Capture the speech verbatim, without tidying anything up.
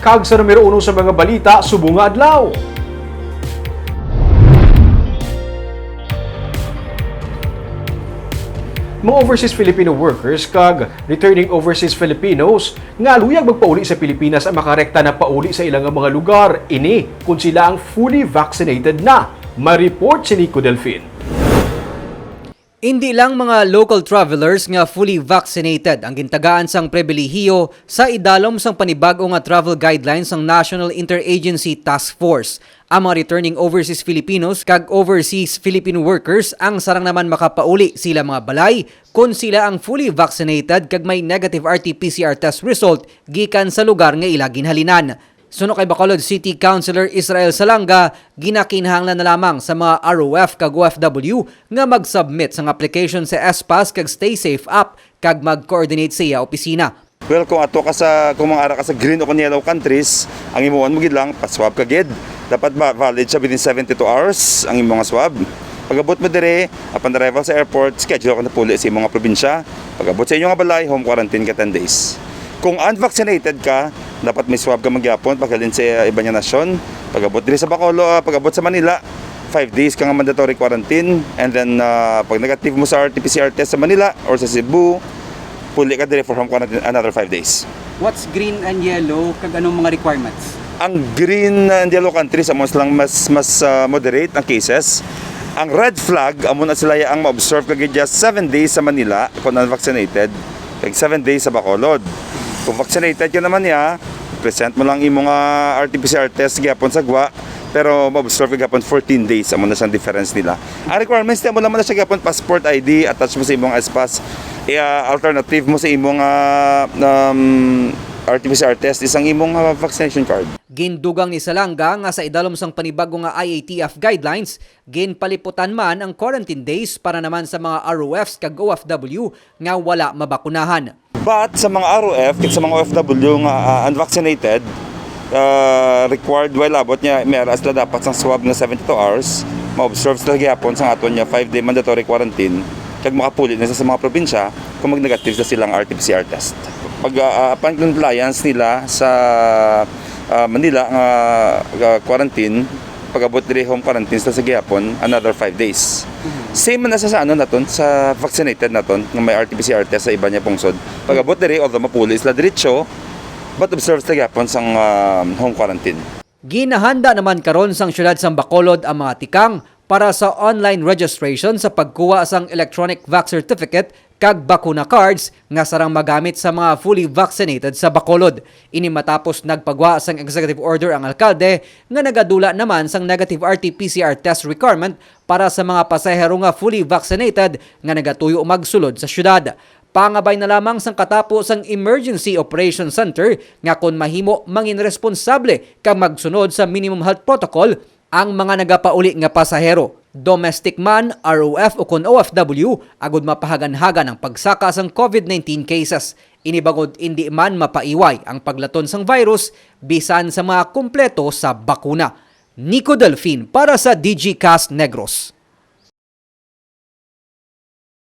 Kag sa numero uno sa mga balita subong nga adlaw, mga overseas Filipino workers kag returning overseas Filipinos nga luyag magpauli sa Pilipinas ang makarekta na pauli sa ilang mga lugar. Ini kung sila ang fully vaccinated na. May report si Nico Delfin. Indi lang mga local travelers nga fully vaccinated ang gintagaan sang pribilehiyo sa idalom sang panibag-o nga travel guidelines sang National Interagency Task Force. Ang mga returning overseas Filipinos kag overseas Filipino workers ang sarang naman makapauli sila mga balay kon sila ang fully vaccinated kag may negative R T P C R test result gikan sa lugar nga ila ginhalinan. Suno kay Bacolod City Councilor Israel Salanga, ginakinahanglan na lamang sa mga R O F kag O F W nga mag-submit sang application sa S pass kag Stay Safe app kag mag-coordinate sa iya opisina. Well, kung ato ka sa, kung mangara ka sa green o kung yellow countries, ang imuon mo gid lang, pa-swab ka gid. Dapat ba valid siya within seventy-two hours ang imong swab? Pag-abot mo dire, upon arrival sa airport, schedule ka na puli sa imong probinsya. Pag-abot sa inyong balay, home quarantine ka ten days. Kung unvaccinated ka, dapat may swab ka man gyapon paghalin sa iba nga nasyon. Pag-abot diri sa Bacolod, ah, pag-abot sa Manila, five days ka nga mandatory quarantine. And then, ah, pag negative mo sa R T P C R test sa Manila or sa Cebu, puli ka diri for home quarantine another five days. What's green and yellow, kag anong mga requirements? Ang green and yellow countries, amo silang mas, mas, ah, moderate ang cases. Ang red flag, amo na sila ang ma-observe ka gid just seven days sa Manila kung unvaccinated, kag seven days sa Bacolod. Kung vaccinated ka naman niya, present mo lang imo nga R T P C R test gyapon sa gwa, pero ma-observe ka gyapon fourteen days, amo na siyang difference nila. Ang requirements niya, mo naman na siya gyapon, passport, I D, attach mo sa imong S pass. Iya, alternative mo sa imong, ah, um, R T P C R test, isang imong, ah, vaccination card. Gindugang ni Salanga nga sa idalom sang panibago nga I A T F guidelines, ginpaliputan man ang quarantine days para naman sa mga R O Fs kag O F W nga wala mabakunahan. But sa mga R O F kag sa mga O F W nga, ah, unvaccinated, ah, required while abot niya, may ara sila dapat sang swab nga seventy-two hours, ma-observe sila gihapon sa aton nga five-day mandatory quarantine, kag makapuli na sila sa mga probinsya kung mag-negative sa silang R T P C R test. Pag, ah, ah, upon compliance nila sa, ah, Manila nga, ah, quarantine, pag-abot diri home quarantine sila sa gihapon, another five days. Mhm. Same man na sa, sa ano naton, sa vaccinated naton, nga may R T P C R test sa iban nga pungsod. Pag-abot diri, although mapuli sila diretso, but observe sila gihapon sang, ah, home quarantine. Ginahanda naman karon sang siyudad sang Bacolod ang mga tikang para sa online registration sa pagkuha sang electronic vax certificate kag bakuna cards nga sarang magamit sa mga fully vaccinated sa Bacolod. Ini matapos nagpagwa sang executive order ang alkalde nga nagadula naman sang negative R T P C R test requirement para sa mga pasahero nga fully vaccinated nga nagatuyo magsulod sa syudad. Pangabay na lamang sang katapo sang Emergency Operation Center nga kon mahimo mangin responsable kag magsunod sa minimum health protocol ang mga nagapauli nga pasahero, domestic man, R O F o kon O F W, agud mapahaganhagan ang pagsaka sang COVID nineteen cases. Ini bangod indi man mapaiway ang paglaton sang virus bisan sa mga kumpleto sa bakuna. Nico Delfin para sa D G Cast Negros.